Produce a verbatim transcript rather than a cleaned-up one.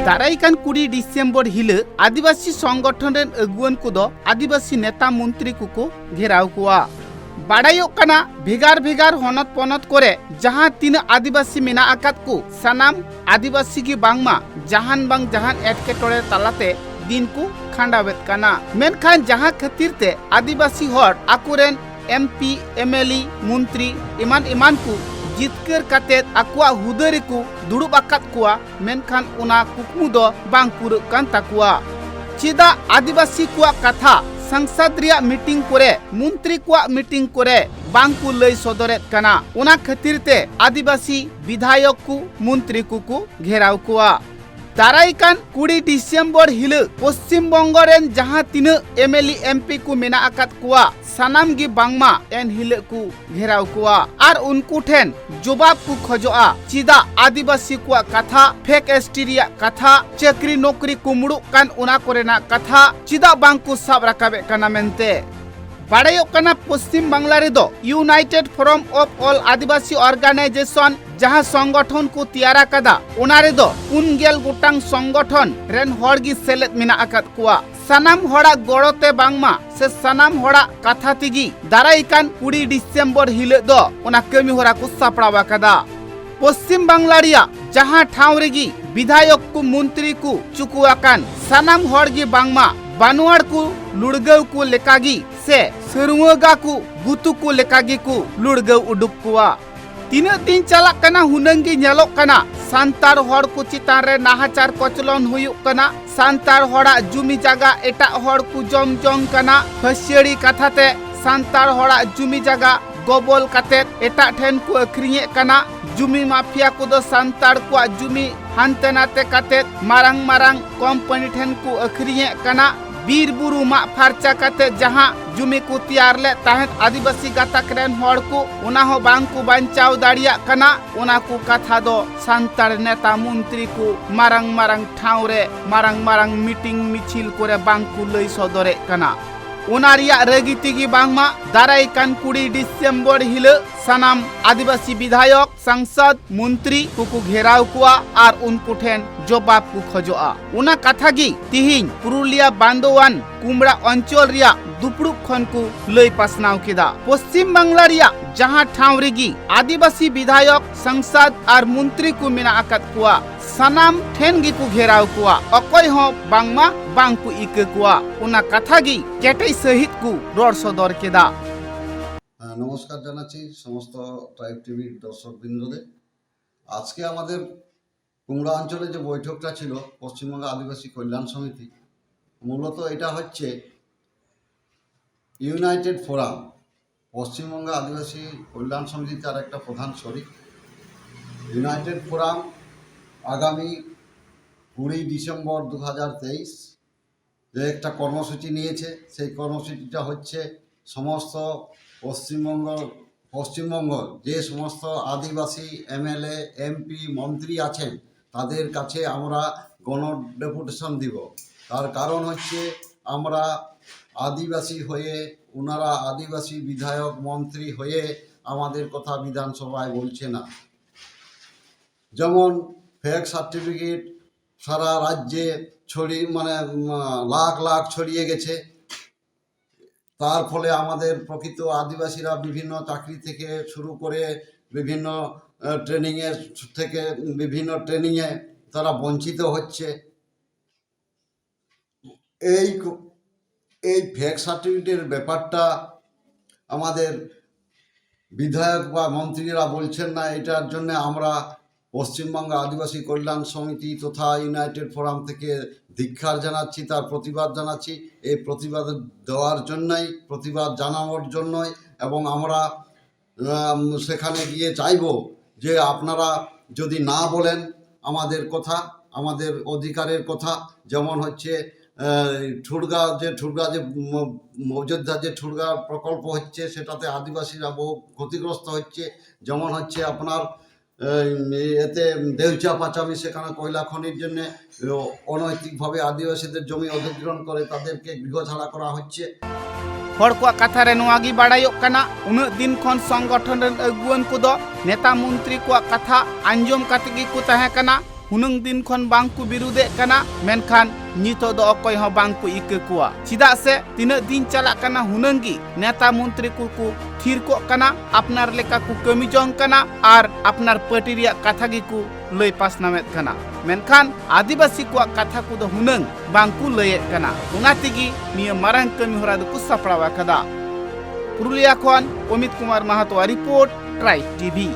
ᱫᱟᱨᱟᱭ ᱠᱟᱱ ᱠᱩᱲᱤ ᱰᱤᱥᱮᱢᱵᱚᱨ ᱦᱤᱞᱚᱜ ᱟᱹᱫᱤᱵᱟᱹᱥᱤ ᱥᱚᱝᱜᱚᱴᱷᱚᱱ ᱨᱮᱱ ᱟᱹᱜᱩᱣᱟᱹᱱ ᱠᱚᱫᱚ ᱟᱹᱫᱤᱵᱟᱹᱥᱤ ᱱᱮᱛᱟ ᱢᱚᱱᱛᱨᱤ ᱠᱚᱠᱚ ᱜᱷᱮᱨᱟᱣ ᱠᱚᱣᱟ᱾ ᱵᱟᱰᱟᱭᱚᱜ ᱠᱟᱱᱟ, ᱵᱷᱮᱜᱟᱨ ᱵᱷᱮᱜᱟᱨ ᱦᱚᱱᱚᱛ ᱯᱚᱱᱚᱛ ᱠᱚᱨᱮ ᱡᱟᱦᱟᱸ ᱛᱤᱱᱟᱹᱜ ᱟᱹᱫᱤᱵᱟᱹᱥᱤ ᱢᱮᱱᱟᱜ ᱟᱠᱟᱫ ᱠᱚ, ᱥᱟᱱᱟᱢ ᱟᱹᱫᱤᱵᱟᱹᱥᱤ ᱜᱮ ᱵᱟᱝᱢᱟ ᱡᱟᱦᱟᱱ ᱵᱟᱝ ᱡᱟᱦᱟᱱ ᱮᱴᱠᱮᱴᱚᱬᱮ ᱛᱟᱞᱟᱛᱮ ᱫᱤᱱ ᱠᱚ ᱠᱷᱟᱸᱰᱟᱣᱮᱫ ᱠᱟᱱᱟ᱾ ᱢᱮᱱᱠᱷᱟᱱ ᱡᱟᱦᱟᱸ ᱠᱷᱟᱹᱛᱤᱨ ᱛᱮ ᱟᱹᱫᱤᱵᱟᱹᱥᱤ ᱦᱚᱲ ᱟᱠᱚᱨᱮᱱ M P, M L A, ᱢᱚᱱᱛᱨᱤ ᱮᱢᱟᱱ ᱮᱢᱟᱱ ᱠᱚ ᱡᱤᱛᱠᱟᱹᱨ ᱠᱟᱛᱮᱫ ᱟᱠᱚᱣᱟᱜ ᱦᱩᱫᱟᱹ ᱨᱮᱠᱚ ᱫᱩᱲᱩᱵ ᱟᱠᱟᱫ ᱠᱚᱣᱟ, ᱢᱮᱱᱠᱷᱟᱱ ᱚᱱᱟ ᱠᱩᱠᱢᱩ ᱫᱚ ᱵᱟᱝ ᱯᱩᱨᱟᱹᱜ ᱠᱟᱱ ᱛᱟᱠᱚᱣᱟ᱾ ᱪᱮᱫᱟᱜ ᱟᱹᱫᱤᱵᱟᱹᱥᱤ ᱠᱚᱣᱟᱜ ᱠᱟᱛᱷᱟ ᱥᱟᱝᱥᱟᱫ ᱨᱮᱭᱟᱜ ᱢᱤᱴᱤᱝ ᱠᱚᱨᱮ, ᱢᱚᱱᱛᱨᱤ ᱠᱚᱣᱟᱜ ᱢᱤᱴᱤᱝ ᱠᱚᱨᱮ ᱵᱟᱝ ᱠᱚ ᱞᱟᱹᱭ ᱥᱚᱫᱚᱨᱮᱫ ᱠᱟᱱᱟ? ᱚᱱᱟ ᱠᱷᱟᱹᱛᱤᱨ ᱛᱮ ᱟᱹᱫᱤᱵᱟᱹᱥᱤ ᱵᱤᱫᱷᱟᱭᱚᱠ ᱠᱚ, ᱢᱚᱱᱛᱨᱤ ᱠᱚᱠᱚ ᱜᱷᱮᱨᱟᱣ ᱠᱚᱣᱟ᱾ ᱫᱟᱨᱟᱭ ᱠᱟᱱ ᱠᱩᱲᱤ ᱰᱤᱥᱮᱢᱵᱚᱨ ᱦᱤᱞᱚᱜ ᱯᱚᱥᱪᱤᱢ ᱵᱚᱝᱜᱚ ᱨᱮᱱ ᱡᱟᱦᱟᱸ ᱛᱤᱱᱟᱹᱜ M L A, M P ᱠᱚ ᱢᱮᱱᱟᱜ ᱟᱠᱟᱫ ᱠᱚᱣᱟ, ᱥᱟᱱᱟᱢ ᱜᱮ ᱵᱟᱝᱢᱟ ᱮᱱ ᱦᱤᱞᱚᱜ ᱠᱚ ᱜᱷᱮᱨᱟᱣ ᱠᱚᱣᱟ ᱟᱨ ᱩᱱᱠᱩ ᱴᱷᱮᱱ ᱡᱚᱵᱟᱵ ᱠᱚ ᱠᱷᱚᱡᱚᱜᱼᱟ᱾ ᱪᱮᱫᱟᱜ ᱟᱹᱫᱤᱵᱟᱹᱥᱤ ᱠᱚᱣᱟᱜ ᱠᱟᱛᱷᱟ, ᱯᱷᱮᱠ ᱮᱥ ᱴᱤ ᱨᱮᱭᱟᱜ ᱠᱟᱛᱷᱟ, ᱪᱟᱹᱠᱨᱤ ᱱᱚᱠᱨᱤ ᱠᱩᱢᱲᱩᱜ ᱠᱟᱱ ᱚᱱᱟ ᱠᱚᱨᱮᱱᱟᱜ ᱠᱟᱛᱷᱟ ᱪᱮᱫᱟᱜ ᱵᱟᱝ ᱠᱚ ᱥᱟᱵ ᱨᱟᱠᱟᱵᱮᱫ ᱠᱟᱱᱟ ᱢᱮᱱᱛᱮ? ᱵᱟᱰᱟᱭᱚᱜ ᱠᱟᱱᱟ, ᱯᱚᱥᱪᱤᱢ ᱵᱟᱝᱞᱟ ᱨᱮᱫᱚ United Forum of All Adivasi Organization ᱡᱟᱦᱟᱸ ᱥᱚᱝᱜᱚᱴᱷᱚᱱ ᱠᱚ ᱛᱮᱭᱟᱨ ᱟᱠᱟᱫᱟ, ᱚᱱᱟ ᱨᱮᱫᱚ ᱯᱩᱱ ᱜᱮᱞ ᱜᱚᱴᱟᱝ ᱥᱚᱝᱜᱚᱴᱷᱚᱱ ᱨᱮᱱ ᱦᱚᱲ ᱜᱮ ᱥᱮᱞᱮᱫ ᱢᱮᱱᱟᱜ ᱟᱠᱟᱫ ᱠᱚᱣᱟ᱾ ᱥᱟᱱᱟᱢ ᱦᱚᱲᱟᱜ ᱜᱚᱲᱚ ᱛᱮ ᱵᱟᱝᱢᱟ ᱥᱮ ᱥᱟᱱᱟᱢ ᱦᱚᱲᱟᱜ ᱠᱟᱛᱷᱟ ᱛᱮᱜᱮ ᱫᱟᱨᱟᱭ ᱠᱟᱱ ᱠᱩᱲᱤ ᱰᱤᱥᱮᱢᱵᱚᱨ ᱦᱤᱞᱚᱜ ᱫᱚ ᱚᱱᱟ ᱠᱟᱹᱢᱤ ᱦᱚᱨᱟ ᱠᱚ ᱥᱟᱯᱲᱟᱣ ᱟᱠᱟᱫᱟ᱾ ᱯᱚᱥᱪᱤᱢ ᱵᱟᱝᱞᱟ ᱨᱮᱭᱟᱜ ᱡᱟᱦᱟᱸ ᱴᱷᱟᱶ ᱨᱮᱜᱮ ᱵᱤᱫᱷᱟᱭᱚᱠ ᱠᱚ, ᱢᱚᱱᱛᱨᱤ ᱠᱚ ᱪᱩᱠᱩ ᱟᱠᱟᱱ ᱥᱟᱱᱟᱢ ᱦᱚᱲ ᱜᱮ ᱵᱟᱝᱢᱟ ᱵᱟᱱᱣᱟᱲ ᱠᱚ ᱞᱩᱲᱜᱟᱹᱣ ᱠᱚ ᱞᱮᱠᱟᱜᱮ ᱥᱮ ᱥᱟᱹᱨᱩᱣᱟᱹᱜᱟ ᱠᱚ ᱜᱩᱛᱩ ᱠᱚ ᱞᱮᱠᱟᱜᱮ ᱠᱚ ᱞᱩᱲᱜᱟᱹᱣ ᱩᱰᱩᱠ ᱠᱚᱣᱟ᱾ ᱛᱤᱱᱟᱹᱜ ᱫᱤᱱ ᱪᱟᱞᱟᱜ ᱠᱟᱱᱟ, ᱦᱩᱱᱟᱹᱝ ᱜᱮ ᱧᱮᱞᱚᱜ ᱠᱟᱱᱟ ᱥᱟᱱᱛᱟᱲ ᱦᱚᱲ ᱠᱚ ᱪᱮᱛᱟᱱ ᱨᱮ ᱱᱟᱦᱟᱪᱟᱨ ᱠᱚᱪᱞᱚᱱ ᱦᱩᱭᱩᱜ ᱠᱟᱱᱟ᱾ ᱥᱟᱱᱛᱟᱲ ᱦᱚᱲᱟᱜ ᱡᱩᱢᱤ ᱡᱟᱜᱟ ᱮᱴᱟᱜ ᱦᱚᱲ ᱠᱚ ᱡᱚᱢ ᱡᱚᱝ ᱠᱟᱱᱟ, ᱯᱷᱟᱹᱥᱤᱭᱟᱹᱲᱤ ᱠᱟᱛᱷᱟ ᱛᱮ ᱥᱟᱱᱛᱟᱲ ᱦᱚᱲᱟᱜ ᱡᱩᱢᱤ ᱡᱟᱜᱟ ᱜᱚᱵᱚᱞ ᱠᱟᱛᱮᱫ ᱮᱴᱟᱜ ᱴᱷᱮᱱ ᱠᱚ ᱟᱹᱠᱷᱨᱤᱧᱮᱫ ᱠᱟᱱᱟ᱾ ᱡᱩᱢᱤ ᱢᱟᱯᱷᱤᱭᱟ ᱠᱚᱫᱚ ᱥᱟᱱᱛᱟᱲ ᱠᱚᱣᱟᱜ ᱡᱩᱢᱤ ᱦᱟᱱᱛᱮ ᱱᱟᱛᱮ ᱠᱟᱛᱮᱫ ᱢᱟᱨᱟᱝ ᱢᱟᱨᱟᱝ ᱠᱳᱢᱯᱟᱱᱤ ᱴᱷᱮᱱ ᱠᱚ ᱟᱹᱠᱷᱨᱤᱧᱮᱫ ᱠᱟᱱᱟ᱾ ᱵᱤᱨ ᱵᱩᱨᱩ ᱢᱟᱜ ᱯᱷᱟᱨᱪᱟ ᱠᱟᱛᱮᱫ ᱡᱟᱦᱟᱸ ᱡᱩᱢᱤ ᱠᱚ ᱛᱮᱭᱟᱨ ᱞᱮᱫ ᱛᱟᱦᱮᱸᱫ ᱟᱹᱫᱤᱵᱟᱹᱥᱤ ᱜᱟᱛᱟᱠ ᱨᱮᱱ ᱦᱚᱲ ᱠᱚ, ᱚᱱᱟ ᱦᱚᱸ ᱵᱟᱝ ᱠᱚ ᱵᱟᱧᱪᱟᱣ ᱫᱟᱲᱮᱭᱟᱜ ᱠᱟᱱᱟ᱾ ᱚᱱᱟ ᱠᱚ ᱠᱟᱛᱷᱟ ᱫᱚ ᱥᱟᱱᱛᱟᱲ ᱱᱮᱛᱟ ᱢᱚᱱᱛᱨᱤ ᱠᱚ ᱢᱟᱨᱟᱝ ᱢᱟᱨᱟᱝ ᱴᱷᱟᱶ ᱨᱮ ᱢᱟᱨᱟᱝ ᱢᱟᱨᱟᱝ ᱢᱤᱴᱤᱝ ᱢᱤᱪᱷᱤᱞ ᱠᱚᱨᱮ ᱵᱟᱝ ᱠᱚ ᱞᱟᱹᱭ ᱥᱚᱫᱚᱨᱮᱫ ᱠᱟᱱᱟ᱾ ᱚᱱᱟ ᱨᱮᱭᱟᱜ ᱨᱟᱹᱜᱤ ᱛᱮᱜᱮ ᱵᱟᱝᱢᱟ ᱫᱟᱨᱟᱭ ᱠᱟᱱ ᱠᱩᱲᱤ ᱰᱤᱥᱮᱢᱵᱚᱨ ᱦᱤᱞᱚᱜ ᱥᱟᱱᱟᱢ ᱟᱹᱫᱤᱵᱟᱹᱥᱤ ᱵᱤᱫᱷᱟᱭᱚᱠ, ᱥᱟᱝᱥᱚᱫ, ᱢᱚᱱᱛᱨᱤ ᱠᱚᱠᱚ ᱜᱷᱮᱨᱟᱣ ᱠᱚᱣᱟ ᱟᱨ ᱩᱱᱠᱩ ᱴᱷᱮᱱ ᱡᱚᱵᱟᱵ ᱠᱚ ᱠᱷᱚᱡᱚᱜᱼᱟ᱾ ᱚᱱᱟ ᱠᱟᱛᱷᱟ ᱜᱮ ᱛᱤᱦᱤᱧ ᱯᱩᱨᱩᱞᱤᱭᱟ ᱵᱟᱱᱫᱳᱣᱟᱱ ᱠᱩᱢᱲᱟ ᱚᱧᱪᱚᱞ ᱨᱮᱭᱟᱜ ᱫᱩᱯᱲᱩᱵ ᱠᱷᱚᱱ ᱠᱚ ᱞᱟᱹᱭ ᱯᱟᱥᱱᱟᱣ ᱠᱮᱫᱟ᱾ ᱯᱚᱥᱪᱤᱢ ᱵᱟᱝᱞᱟ ᱨᱮᱭᱟᱜ ᱡᱟᱦᱟᱸ ᱴᱷᱟᱶ ᱨᱮᱜᱮ ᱟᱹᱫᱤᱵᱟᱹᱥᱤ ᱵᱤᱫᱷᱟᱭᱚᱠ, ᱥᱟᱝᱥᱚᱫ ᱟᱨ ᱢᱚᱱᱛᱨᱤ ᱠᱚ ᱢᱮᱱᱟᱜ ᱟᱠᱟᱫ ᱠᱚᱣᱟ, ᱥᱟᱱᱟᱢ ᱴᱷᱮᱱ ᱜᱮᱠᱚ ᱜᱷᱮᱨᱟᱣ ᱠᱚᱣᱟ, ᱚᱠᱚᱭ ᱦᱚᱸ ᱵᱟᱝᱢᱟ ᱵᱟᱝ ᱠᱚ ᱤᱠᱟᱹ ᱠᱚᱣᱟ᱾ ᱚᱱᱟ ᱠᱟᱛᱷᱟ ᱜᱮ ᱠᱮᱴᱮᱡ ᱥᱟᱹᱦᱤᱡ ᱠᱚ ᱨᱚᱲ ᱥᱚᱫᱚᱨ ᱠᱮᱫᱟ᱾ ᱦᱮᱸ, ᱱᱚᱢᱚᱥᱠᱟᱨ ᱡᱟনাচ্ছি সমস্ত ট্রাইব টিভির দর্শক বৃন্দদের। আজকে আমাদের কুমড়া অঞ্চলে যে বৈঠকটা ছিল পশ্চিমবঙ্গ আদিবাসী কল্যাণ সমিতি, মূলত এটা হচ্ছে ইউনাইটেড ফোরাম, পশ্চিমবঙ্গ আদিবাসী কল্যাণ সমিতি তার একটা প্রধান শরিক। ইউনাইটেড ফোরাম আগামী কুড়ি ডিসেম্বর দু হাজার তেইশ যে একটা কর্মসূচি নিয়েছে, সেই কর্মসূচিটা হচ্ছে সমস্ত পশ্চিমবঙ্গ পশ্চিমবঙ্গ যে সমস্ত আদিবাসী এমএলএ, এমপি, মন্ত্রী আছেন, তাদের কাছে আমরা গণ ডেপুটেশন দিব। তার কারণ হচ্ছে, আমরা আদিবাসী হয়ে, ওনারা আদিবাসী বিধায়ক মন্ত্রী হয়ে আমাদের কথা বিধানসভায় বলছে না। যেমন ফেক সার্টিফিকেট সারা রাজ্যে ছড়িয়ে, মানে, উম, লাখ লাখ ছড়িয়ে গেছে। তার ফলে আমাদের প্রকৃত আদিবাসীরা বিভিন্ন চাকরি থেকে শুরু করে বিভিন্ন, আহ, ট্রেনিংয়ের থেকে বিভিন্ন ট্রেনিংয়ে তারা বঞ্চিত হচ্ছে। এই ক- এই ফেক সার্টিফিকেটের ব্যাপারটা আমাদের বিধায়ক বা মন্ত্রীরা বলছেন না, এটার জন্য আমরা পশ্চিমবঙ্গ আদিবাসী কল্যাণ সমিতি তথা ইউনাইটেড ফোরাম থেকে ধিক্কার জানাচ্ছি, তার প্রতিবাদ জানাচ্ছি। এই প্রতিবাদ দেওয়ার জন্যই, প্রতিবাদ জানানোর জন্যই, এবং আমরা আম, সেখানে গিয়ে চাইবো যে আপনারা যদি না বলেন আমাদের কথা, আমাদের অধিকারের কথা, যেমন হচ্ছে, আহ, ঠুরগা যে ঠুরগা যে ম- অযোধ্যা যে ঠুরগা প্রকল্প হচ্ছে, সেটাতে আদিবাসীরা বহু ক্ষতিগ্রস্ত হচ্ছে। যেমন হচ্ছে আপনার, আহ, এতে দেউচা পাচামি সেখানে কয়লা খনির জন্য অনৈতিকভাবে আদিবাসীদের জমি অধিগ্রহণ করে তাদেরকে গৃহ ছাড়া করা হচ্ছে। ᱦᱚᱲ ᱠᱚᱣᱟᱜ ᱠᱟᱛᱷᱟ ᱨᱮ ᱱᱚᱣᱟ ᱜᱮ ᱵᱟᱲᱟᱭᱚᱜ ᱠᱟᱱᱟ, ᱩᱱᱟᱹᱜ ᱫᱤᱱ ᱠᱷᱚᱱ ᱥᱚᱝᱜᱚᱴᱷᱚᱱ ᱨᱮᱱ ᱟᱹᱜᱩᱣᱟᱹᱱ ᱠᱚᱫᱚ ᱱᱮᱛᱟ ᱢᱚᱱᱛᱨᱤ ᱠᱚᱣᱟᱜ ᱠᱟᱛᱷᱟ ᱟᱸᱡᱚᱢ ᱠᱟᱛᱮ ᱜᱮᱠᱚ ᱛᱟᱦᱮᱸ ᱠᱟᱱᱟ, ᱦᱩᱱᱟᱹᱝ ᱫᱤᱱ ᱠᱷᱚᱱ ᱵᱟᱝ ᱠᱚ ᱵᱤᱨᱩᱫᱷᱮᱫ ᱠᱟᱱᱟ, ᱢᱮᱱᱠᱷᱟᱱ ᱱᱤᱛᱚᱜ ᱫᱚ ᱚᱠᱚᱭ ᱦᱚᱸ ᱵᱟᱝ ᱠᱚ ᱤᱠᱟᱹ ᱠᱚᱣᱟ᱾ ᱪᱮᱫᱟᱜ ᱥᱮ ᱛᱤᱱᱟᱹᱜ ᱫᱤᱱ ᱪᱟᱞᱟᱜ ᱠᱟᱱᱟ, ᱦᱩᱱᱟᱹᱝ ᱜᱮ ᱱᱮᱛᱟ ᱢᱚᱱᱛᱨᱤ ᱠᱚᱠᱚ ᱛᱷᱤᱨ ᱠᱚᱜ ᱠᱟᱱᱟ, ᱟᱯᱱᱟᱨ ᱞᱮᱠᱟ ᱠᱚ ᱠᱟᱹᱢᱤ ᱡᱚᱝ ᱠᱟᱱᱟ ᱟᱨ ᱟᱯᱱᱟᱨ ᱯᱟᱨᱴᱤ ᱨᱮᱭᱟᱜ ᱠᱟᱛᱷᱟ ᱜᱮᱠᱚ ᱞᱟᱹᱭ ᱯᱟᱥᱱᱟᱣᱮᱫ ᱠᱟᱱᱟ, ᱢᱮᱱᱠᱷᱟᱱ ᱟᱹᱫᱤᱵᱟᱹᱥᱤ ᱠᱚᱣᱟᱜ ᱠᱟᱛᱷᱟ ᱠᱚᱫᱚ ᱦᱩᱱᱟᱹᱝ ᱵᱟᱝ ᱠᱚ ᱞᱟᱹᱭᱮᱫ ᱠᱟᱱᱟ᱾ ᱚᱱᱟ ᱛᱮᱜᱮ ᱱᱤᱭᱟᱹ ᱢᱟᱨᱟᱝ ᱠᱟᱹᱢᱤ ᱦᱚᱨᱟ ᱫᱚᱠᱚ ᱥᱟᱯᱲᱟᱣ ᱟᱠᱟᱫᱟ᱾ ᱯᱩᱨᱩᱞᱤᱭᱟ ᱠᱷᱚᱱ ᱚᱢᱤᱛ ᱠᱩᱢᱟᱨ ᱢᱟᱦᱟᱛᱚᱣᱟᱜ ᱨᱤᱯᱳᱨᱴ, ᱴᱨᱟᱭᱤᱵᱽ ᱴᱤᱵᱷᱤ᱾